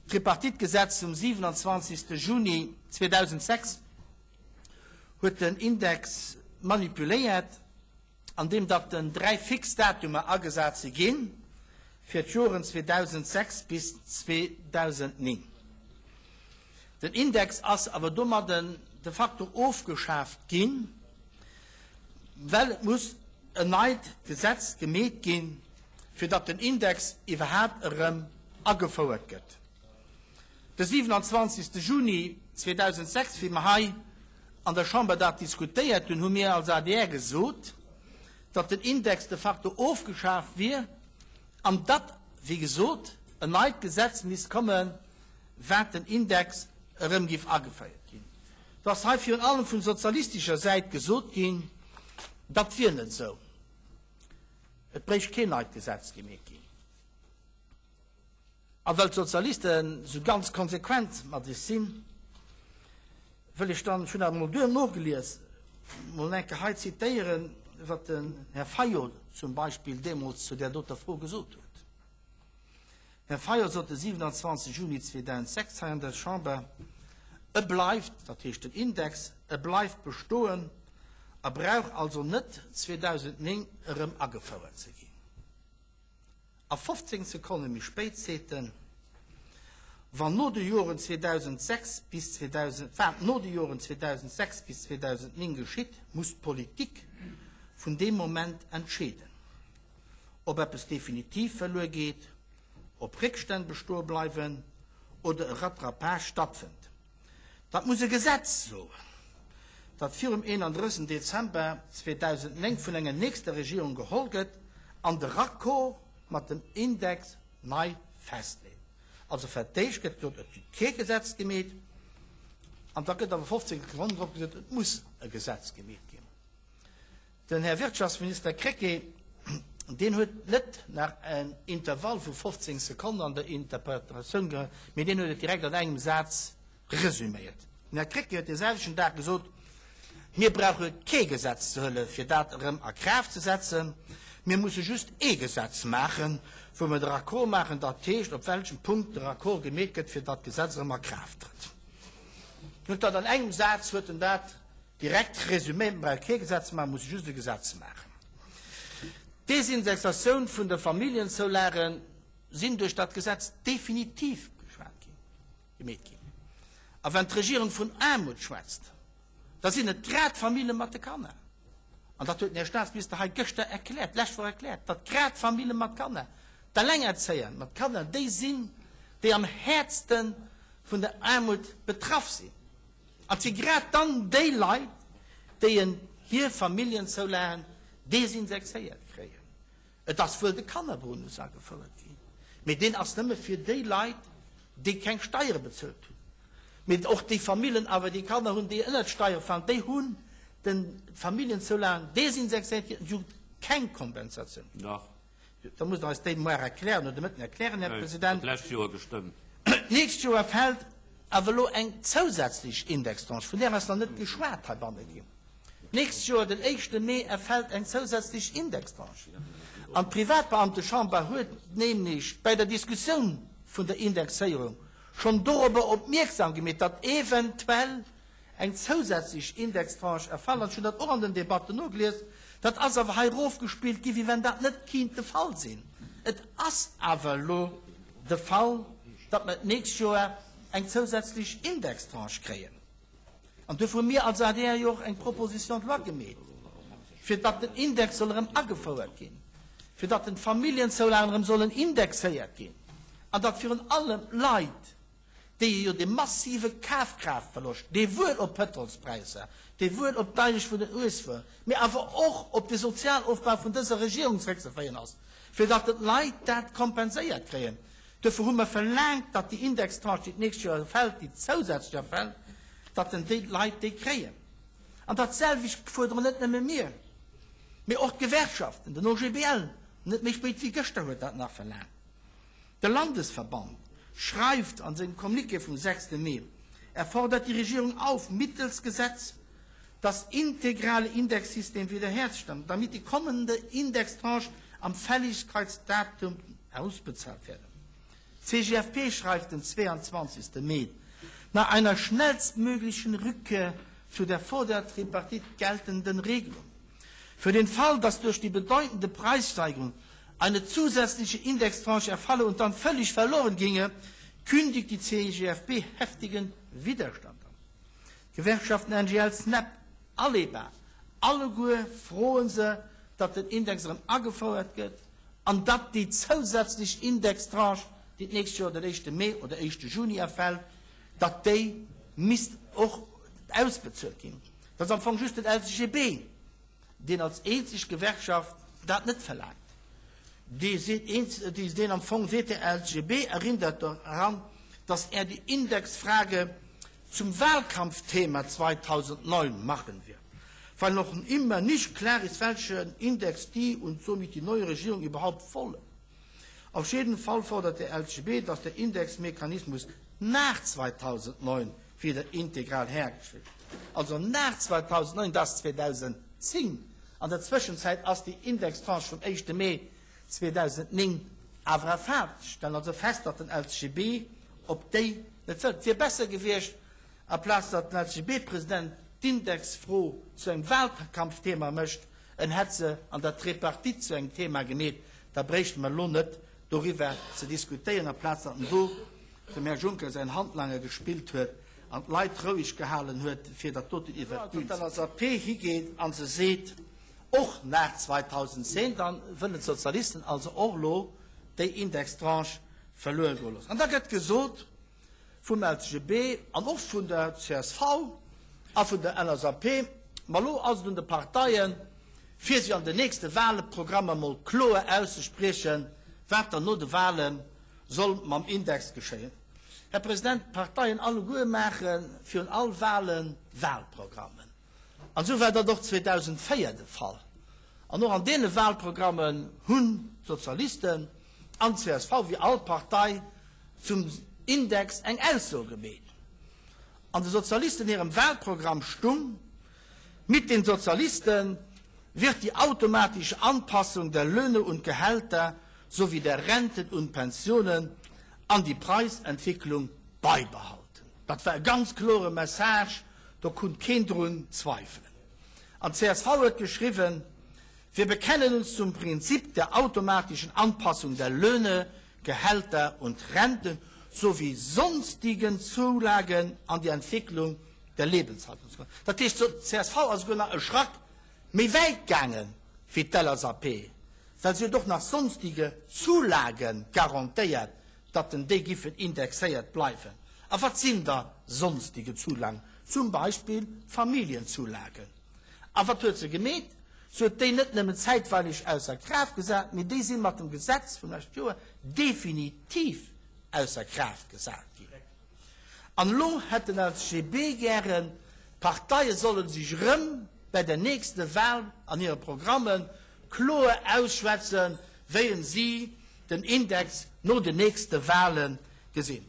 D'Tripartite-Gesetz vum 27. Juni 2006 huet den Index manipuléiert, andeem datt den 3 fix Datumer agesat si gi fir d'Joren 2006 bis 2009. Den Index ass awer domadden de facto ofgeschaaft ginn, well et muss en neit Gesetz gemeet ginn, fir datt den Index iwwerhaapt erëm agefouert gëtt. De 27. Juni 2006, wéi mer hei an der Chamber dat diskutéiert hunn, hu mir als adr gesot, datt den Index de facto ofgeschaaft wier an datt, wéi gesot, en neit Gesetz misst kommen, wat den Index erëm géif ageféiert ginn. Et ass hei virun allem vun sozialistescher Säit gesot ginn, dat wier net esou, et bréicht keen neit Gesetz gemeet ginn. A well d'Sozialisten esou ganz konsequent mat sech sinn, wëll ech dann, ech hunn dat emol duer nogelies, mol eng Kéier hei zitéieren, wat den Här Fayot zum Beispill deemools zu där doter Fro gesot huet. Här Fayot sot de 27 Juni 2006 hei an der Chamber, E bleift, dat heescht den Index, e bleift bestoen a brauch also net 2009 erëm agefouert ze ginn. A 15 Sekonne méi spéit seet en, Wann no de Joren 2006 bis 2000, wat no de Joren 2006 bis 2009 geschitt, muss d'Politik vun deem Moment entscheeden. Ob eppes definitiv verluer geet, ob Réckstänn bestoe bleiwen oder e Rattrapage stattfënnt, dat muss e Gesetz soen, dat virum 31. Dezember 2009 vun enger nächster Regierung geholl gëtt an de Raccord mat dem Index nei festleet. Also fir d'éischt gëtt gesot, et gëtt kee Gesetz gemeet, an da gëtt awer 15 Sekonnen drop gesot, et muss e Gesetz gemeet ginn. Den Här Wirtschaftsminister Krecké, deen huet net nach en Intervall vu 15 Sekonnen an der Interpretatioun gehat, mee deen huet et direkt an engem Saz resüméiert. Den Här Krecké huet dee selwechten Dag gesot, Mir brauche kee Gesetz ze huelen, fir dat erëm a Kraaft ze setzen. Mir musse just ee Gesetz maachen, wou mer de Raccord maachen, dat heescht, op welchem Punkt de Raccord gemeet gëtt, fir datt d'Gesetz erëm a Kraaft trëtt. Huet dat an engem Saz huet en dat Direkt Résumé, Mir brauche kee Gesetz maachen, mir musse just e Gesetz maachen. D'Desindexatioun vun de Familljenzoulage sinn duerch dat Gesetz definitiv geschwat ginn, gemeet ginn. A wenn d'Regierung vun Aarmut schwätzt, da sinn et grad d'Famille mat de Kanner. An dat huet den Här Statsminister hei gëschter erkläert, d'lescht Woch erkläert, datt grad d'Famille mat Kanner, d'Alengerzéier mat Kanner déi sinn, déi am häertste vun der Aarmut betraff sinn. An et si grad dann déi Leit, déi en hir Familljenzoulagen desindexéiert kréien. Et ass wuel de Kannerbonus agefouert ginn, mee deen ass nëmme fir déi Leit, déi keng Steiere bezuelt hunn. Mee och déi Famillen awer, déi Kanner hunn, déi ënnert d'Steiere falen, déi hunn de Familljenzoulagen desindexéiert kritt an déi hu keng Kompensatioun kritt. Dach. Da musst Der eis déi muar erklären oder de Mëtten erklären, Här President. D'lescht Joer gestëmmt. D'nächst Joer fält awer elo eng zousätzlech Indextranche, vun där ass nach net geschwat heibanne ginn. D'nächst Joer, den éischte Mee, erfält eng zousätzlech Indextranche. An d'Privatbeamtechamber huet nämlech bei der Diskussioun vun der Indexéierung schonn dorobber opmierksam gemeet, datt eventuell eng zousätzlech Indextranche erfall, an ech hunn dat och an den Debatten nogelies, dat ass awer hei erofgespillt gi wéi wenn dat net kinnt de Fall sinn. Et ass awer elo de Fall, datt mer d'nächst Joer eng zousätzlech Indextranche kréien. An duerfir hu mir als adr jo och eng Proposition de loi gemeet, fir datt den Index soll erëm agefouert ginn, fir datt den d'Familljenzoulagen erëm sollen indexéiert ginn an datt virun allem Leit, déi jo de massive Kafkraaftverloscht, dee wuel op d'Pëtrolspräisser, dee wuel op d'Deirecht vun den Uesfuer, mee awer och op de Sozialofbau vun dëser Regierung zréckzeféieren ass, fir datt d'Leit dat kompenséiert kréien. Duerfir hu mer verlaangt, datt déi Indextranche, déi d'nächst Joer erfält, déi zousätzlech erfält, datt den déi Leit déi kréien. An datselwecht fuerderen net nëmme mir, mee och d'Gewerkschaften, den OGBL, net méi spéit wéi gëschter huet dat nach verlaangt. De Landesverband schreift an sengem Communiqué vum 6. Mee, Er fordert die Regierung auf, mittels Gesetz das integrale Indexsystem wiederherzustellen, damit die kommende Indextranche am Fälligkeitsdatum ausbezahlt werden. D'CGFP schreift den 22. Mee, Nach einer schnellstmöglichen Rückkehr zu der vor der Tripartite geltenden Regelung. Für den Fall, dass durch die bedeutende Preissteigerung eine zusätzliche Indextranche erfalle und dann völlig verloren ginge, kündigt die CGFP heftigen Widerstand an. D'Gewerkschaften NGL, Snap, Aleba, alleguer froe se, datt den Index erëm agefouert gëtt an datt déi zousätzlech Indextranche, déi d'nächst Joer den éischte Mee oder éischte Juni erfält, datt déi misst och ausbezuelt ginn. Dat ass am Fong just den LCGB, deen als eenzeg Gewerkschaft dat net verlaangt. Dee seet eens, deen am Fong seet, der LCGB erinnert daran, dass er die Indexfrage zum Wahlkampfthema 2009 machen wird, weil noch immer nicht klar ist, welchen Index die und somit die neue Regierung überhaupt wollen. Auf jeden Fall fordert der LCGB, dass der Indexmechanismus nach 2009 wieder integral hergestellt wird. Also nach 2009, dat ass 2010. An der Zwëschenzäit ass déi Indextranche vum éischte Mee 2009 awer erfat. Ech stellen also fest, datt den LCGB op déi net wëllt. Et wier besser gewiescht, aplaz datt den LCGB-President d'Indexfro zu engem Wahlkampfthema mécht, en hätt se an der Tripartite zu engem Thema gemeet. Da bréichte mer elo net doriwwer ze diskutéieren, aplaz datt en do dem Här Juncker säin Handlanger gespillt huet an d'Leit roueg gehalen huet, fir dat doten iwwert d'Bün ze. D'LSAP higeet a se seet, och nach 2010, da wëllen d'Sozialisten also och elo déi Indextranche verluer goe loossen. An da gëtt gesot vum LCGB an och vun der csv a vun der LSAP, Ma elo ass et un de Parteien, fir sech an den nächste Wahlprogrammer mol kloer auszespriechen, wat dann no de Wahle soll mam Index geschéien. Här President, d'Parteien alleguer maache virun all Wahle Wahlprogrammen. An esou war dat och 2004 de Fall. An och an deene Wahlprogrammen hunn d'Sozialisten an d'CSV, wéi all Partei, zum Index eng Ausso gemeet. An de Sozialisten hirem Wahlprogramm stung, Mit den Sozialisten wird die automatische Anpassung der Löhne und Gehälter sowie der Renten und Pensionen an die Preisentwicklung beibehalten. Dat war e ganz klore Message, do konnt keen drun zweifelen. An d'CSV huet geschriwwen, Wir bekennen uns zum Prinzip der automatischen Anpassung der Löhne, Gehälter und Renten sowie sonstigen Zulagen an die Entwicklung der Lebenshaltungskosten. Dat heescht, d'CSV ass esouguer nach e Schrack méi wäit gaange wéi d'LSAP, well si huet och nach sonstige Zulage garantéiert, datt en déi giffen indexéiert bleiwen. A wat sinn da sonstige Zulagen? Zum Beispill d'Familljenzulagen. A wat huet se gemeet? Se huet déi net nëmmen zäitweileg ausser Kraaft gesat, mee déi si mat dem Gesetz vum leschte Joer definitiv ausser Kraaft gesat ginn. An elo hätt den LCGB gären, d'Parteie solle sech erëm bäi der nächste Wahl an hire Programme kloer ausschwätzen, wéi si den Index no den nächste Wahle gesinn.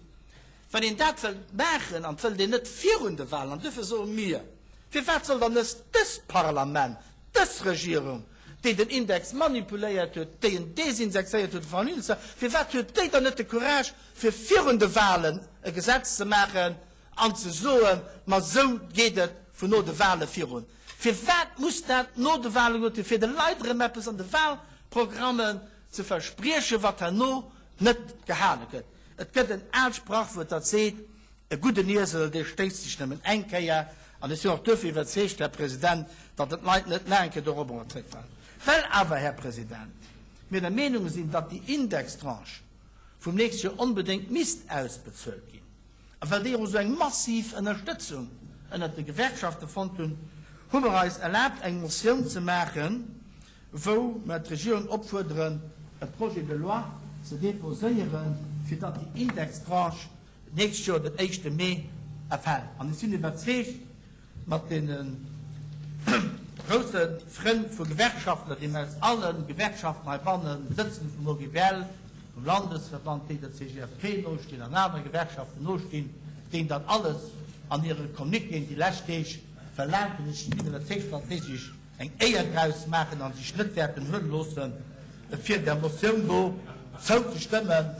Wann een dat wëllt maachen, an et wëllt een net virun de Wahlen, an duerfir soe mir, Firwat soll dann nes dëst Parlament, dës Regierung, déi den Index manipuléiert huet, déi en desindexéiert huet, firwat huet déi dann net de Courage, fir virun de Wahlen e Gesetz ze maachen an ze soen, ma esou geet et vun no de Wahle virun. Firwat muss dat no de Wahle gesot ginn, fir de Leit erëm eppes an de Wahlprogrammen ze verspriechen, wat herno net gehale gëtt? Et gëtt en aalt Sprachwuert, dat seet, E gudden Iesel, dee stéisst sech nëmmen eng Kéier. An ech sinn och duerfir iwwerzeegt, Här President, datt et d'Leit net nach eng Kéier dorobber zréckfalen. Well awer, Här President, mir der Meenung sinn, datt déi Indextranche vum nächste Joer onbedéngt misst ausbezuelt ginn, a well déi och esou eng massiv Ënnerstëtzung ënnert de Gewerkschafte fonnt hunn, hu mer eis erlaabt eng Motioun ze maachen, wou mer d'Regierung opfuerderen, e Projet de loi ze déposéieren, fir datt déi Indextranche d'nächst Joer den éischte Mee erfält. An ech sinn iwwerzeegt, mat deene grousse Frënn vu Gewerkschaftler, déi aus alle Gewerkschaften heibanne sëtzen, vum OGBL, vum Landesverband, déi der CGFP nostinn an anere Gewerkschaften nostinn, déi dat alles an hire Communiquéen déi lescht Deeg verlaangt hunn. Ech sinn iwwerzeegt, datt déi sech eng Éier draus maachen a sech net wäerten huele loossen, fir där Motioun do zouzestëmmen.